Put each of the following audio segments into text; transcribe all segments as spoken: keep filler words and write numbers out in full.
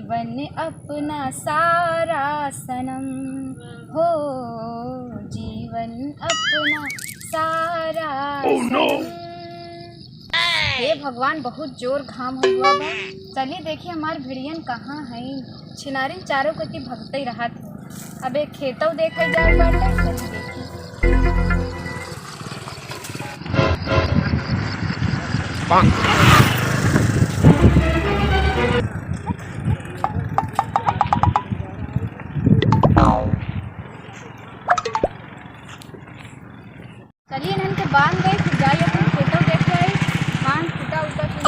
जीवन अपना सारा सनम हो, जीवन अपना सारा सनम। हे भगवान, बहुत जोर घाम हो गवा बा। चली देखी हमार भिड़ियन कहाँ हैं। छिनारिन चारों कती भगते रहत हैं। अब एक खेतौ देखे जाए बाटे, चली देखी। चली इन्हन के बांध गई, फिर जाई अपन खेतौ देखे आई, धान फूटा उटा के।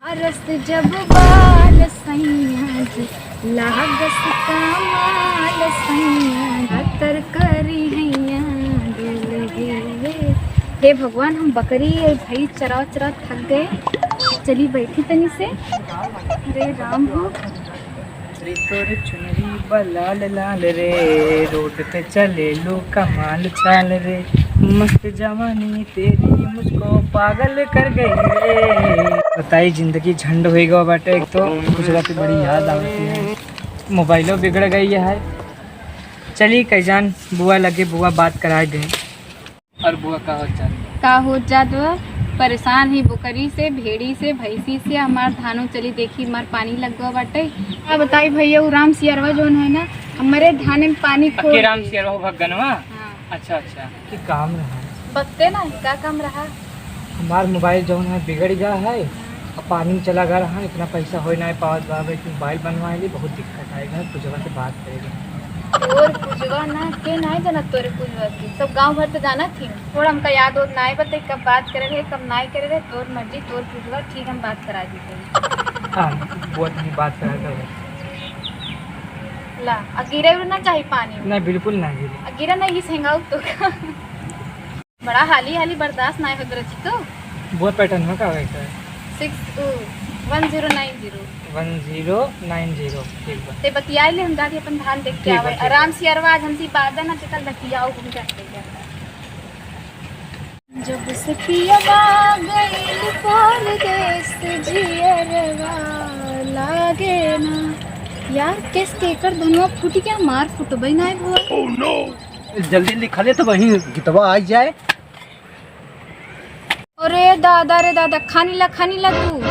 हरस जब बाल सैया जी, लागस कमाल सैया, गतर करी हैया डोल गे। हे भगवान, हम बकरी और भैंस चरा चरा थक गए। चली बैठी तनी से। रे राम हो। रे तोर चुनरी बा लाल लाल रे, रोड पे चले लो कमाल चाल रे, मस्त जवानी तेरी मुझको पागल कर गई रे। बताई, जिंदगी झंड होइ गवा बाटे। एक तो कुछ बातें बड़ी याद आवती है, मोबाइलो बिगड़ गई है। चली कई जान बुआ लगे, बुआ बात कराए दे। और बुआ का होत जात बा? का होत जात बा? परेशान ही बोकरी से, भेड़ी से, भैंसी से, हमार धानो चली देखी, हमार पानी लग गवा बाटे। का बताई भैया, उ राम सियरवा जौन है ना, हमरे धाने में पानी खोल अके राम दिए। सियरवा हो भगनवा? हाँ। अच्छा, अच्छा। की काम रहा? बकते ना, का काम रहा? हमार मोबाइल जौन है बिगड़ गया है, अब पानी में चला गया रहा, इतना पैसा हो ना पावत बा, अब एक मोबाइल बनवाए ली, बहुत दिक्कत आएगा, कुछ जगह से बात करेगा। तोर पुजवा ना, के नाय जानत तोरे पुजवा के? सब गाँव भर तो जानत ही। थोड़ा हमका याद होत नाय बा, ते कब बात करे रहे, कब नाय करे रहे, तोर मर्जी, तोर पुजवा, ठीक, हम बात करा देते हैं। हाँ, बुआ, तुम बात करा दो। ला, आ गिरे उरे ना चाही पानी? नहीं, बिल्कुल ना गिरे। आ गिरे ना, ये सेंगाऊ तो का? बड़ा हाली हाली बर्दाश्त नाय होत रची तो। बुआ, पैटर्न में का होए का? Six, oh, one zero nine zero. One zero nine zero, ठीक बा। ते बतियाए ले, हम जाके अपन धान देख के ठीक बा, आवे। ठीक बा। आराम से अरवा, आज हमसे बात ना, चल बतियाओ, घूम के आते हैं। जब से पियवा गइल परदेस, जियरवा लागे ना। यार, केस के एकर धनवा फूटी के हमार फुटबे ना बुआ। जल्दी लिखा ले तो वहीं गितवा आ जाए। अरे दादा रे दादा, खानी ला, खानी ला तू।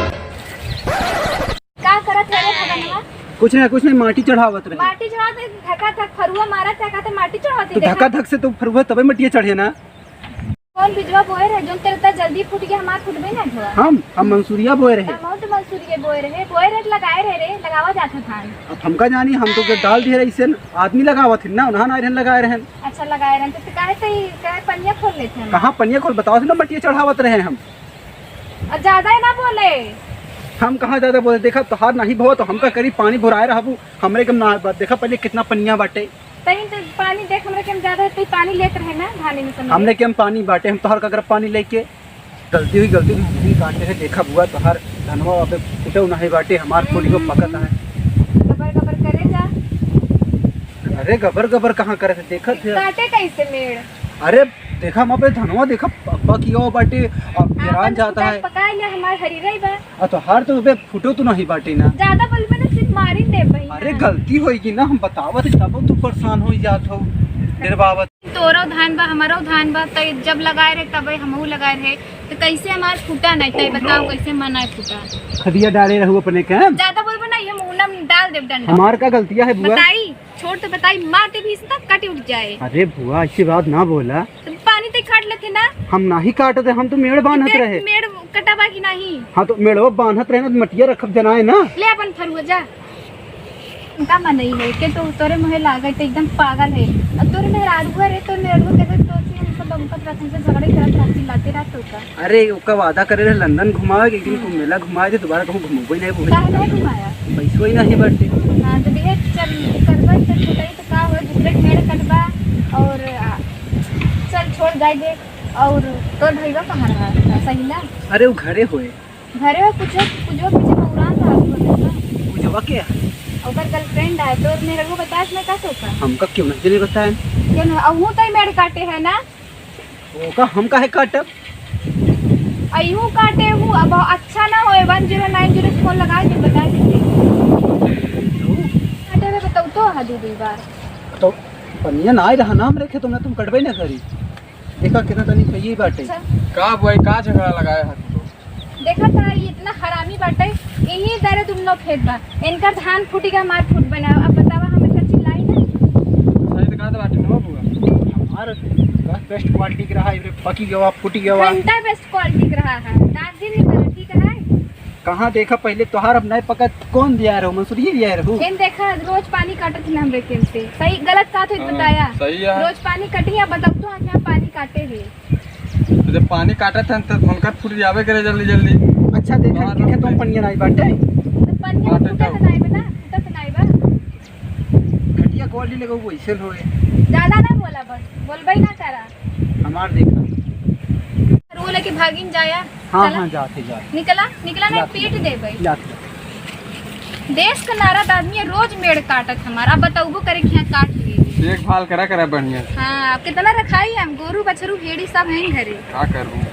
का करत है रे भगनवा? कुछ ना, कुछ नहीं, माटी चढ़ावत रहे। माटी चढ़ावत है, धका धक फरुआ मारत है, कहते माटी चढ़ावत है, तो देखा? धका धक से तो फरुआ तबे मटिया चढ़े ना। कौन बिजवा बोए रहे, जोन तेरे इतना जल्दी फूट गया, हमार फूटबे ना हुआ। हम, हम मंसूरिया बोए रहे। हम तो मंसूरिया बोए रहे, बोए रहे, लगाए रहे रे, लगावा जात है धान। अब हमका जानी, हम तो के डाल दिए रहे, इसे आदमी लगावत है ना, उन्हां ना रहन लगाए रहन। अच्छा, लगाए रहन, तो काहे से ही, काहे पनिया खोल लेते हैं? कहाँ पनिया खोल, बताओ ना, मटिया चढ़ावत रहे हम। और ज्यादा ही ना बोले। हम कहाँ ज्यादा बोले, देखा तोहार नहीं भवा तो हमका करी पानी भुराए रहबू, हमरे के ना, देखा पहले कितना पनिया बाटे। तहीं तो पानी देख, हमरे के हम ज्यादा है, तो पानी लेत रहे ना धाने में समय। हमरे के हम पानी बाटे, हम तोहार का करब पानी लेके? गलती हुई, गलती हुई, हम भी काटे है, देखा बुआ तोहार धनवा अबे फूटे नहीं बाटे, हमार फूटी को पकत है। गबर गबर करे जा। अरे गबर गबर कहाँ करे थे, देखत है। काटे कैसे मेड़? अरे देखा, हम अबे धनवा देखा, पप्पा की ओर बाटे, अब गिरान जाता है। पका ले, हमार हरी रही बा। आ तोहार तो अबे फूटो तो नहीं बाटे ना। ज्यादा बोलबे ना, सिर्फ मारी दे भाई। अरे गलती होई गी ना, हम बतावत है, तब तू परेशान हो जात हो। फिर बाबत तोरो धान बा, हमारो धान बा, त जब लगाए रहे तबे हमहू लगाए रहे, तो कैसे हमार फूटा नहीं, तै बताओ कैसे मनाए फूटा? खदिया डाले रहू अपने के। ज्यादा बोलबे ना, ये मुंह में डाल देब डंडा। हमार का गलतिया है बुआ? बताई, छोड़ तो बताई, मार दे भी इसका कट उठ जाए। अरे बुआ, ऐसी बात ना बोला। तो पानी ते काट लेते ना। हम नाही काटते, हम तो मेड़ बांधत देख, रहे। मेड़ कटा बा कि नहीं? हाँ, तो मेड़वा बांधत रहे ना, तो मटिया रखब जनाए ना। ले अपन फरुआ जा। का मनई है के तो तोरे मुहे लागत एकदम पागल है। अब तोरे मेहरारू रे, तोरे मेहरारू के तो तोसे हम सब बमकत रहते हैं, झगड़े करत रहती, लाते रहते हो का? अरे, ओका वादा करे रहे लंदन घुमावे के, एक दिन हम्म। कुंभ मेला घुमाए दे, दोबारा कहूँ घुमबे नहीं बोले। काहे नहीं घुमाया? पैसो ही नहीं बाटे। हाँ, तो भैया चल, करबा चल, छोटा ही तो का हो, दूसरे के मेड़ कटबा और, आ, चल छोड़ जाए दे। और तोर भईवा कहाँ रहा? सही ना? अरे, वो घरे होए। घरे हो, कुछ, कुछ पीछे मौरान रहा, तू बता ना। पूजवा के है? ओकर गर्लफ्रेंड है, तोर मेहररुआ बतास में का तो का? हमका क्यों नहीं चले बताए? क्यों ना? अब हूँ तई मेड़ काटे है ना? ओका हम काहे काटब? अइहू काटे हूँ, अब अच्छा ना होए, one zero nine zero phone लगा के बता दीजिए। काटे में बताऊ तो हा दू, दू बार। तो पनिया ना आए रहा ना हमरे खेत में, तुम कटबे ना करी। देखा कितना तनी सही बाटे। अच्छा। का बुआई, का झगड़ा लगाए है तू? देखा था, ये इतना हरामी बाटे, यही दरे तुम लोग खेत बा, इनकर धान फूटी का हमार फूट बनाओ। अब बतावा, हम इनका चिल्लाई ना। सही तो कहत बाटे ना बुआ। हमार बेस्ट क्वालिटी के रहा, इबरे पकी गवा, फूटी गवा। घंटा बेस्ट क्वालिटी के रहा है, दास दिन नहीं करा, ठीक है? कहाँ देखा पहले तोहार, अब नए पकत कौन दिया रहो, मंसूरिये दिया रहो। इन देखा, रोज पानी काटत ही हमरे खेत से। सही गलत का तो हाँ, बताया। सही है। रोज पानी कटी है, बताऊ तो आज यहाँ पानी काटे है। तो जब पानी काटत है तो उनका फूट जावे करे जल्दी जल्दी। अच्छा देखा, हाँ, के खेतों में पनिया नहीं बाटे। तो पनिया बाटे फूटत तो। नहीं बा ना, फूटत नहीं बा। घटिया क्वालिटी लगे वो ऐसे होए। ज्यादा ना बोला, बस बोलबे ही ना करा। हमार देखा। वो लेके भागिन जाया। हाँ, चला। हाँ, जाते, जाते। निकला, निकला ना, जाते, पीट जाते। देबे। जाते, जाते। देश का नारद आदमी है, रोज मेड़ काटत हमारा। अब बताऊबो करे कि यहाँ काट लिए। देखभाल करा, करा बढ़िया। हाँ, अब कितना रखाई हम, गोरू, बछरू, भेड़ी सब हैं घरे। का करूँ?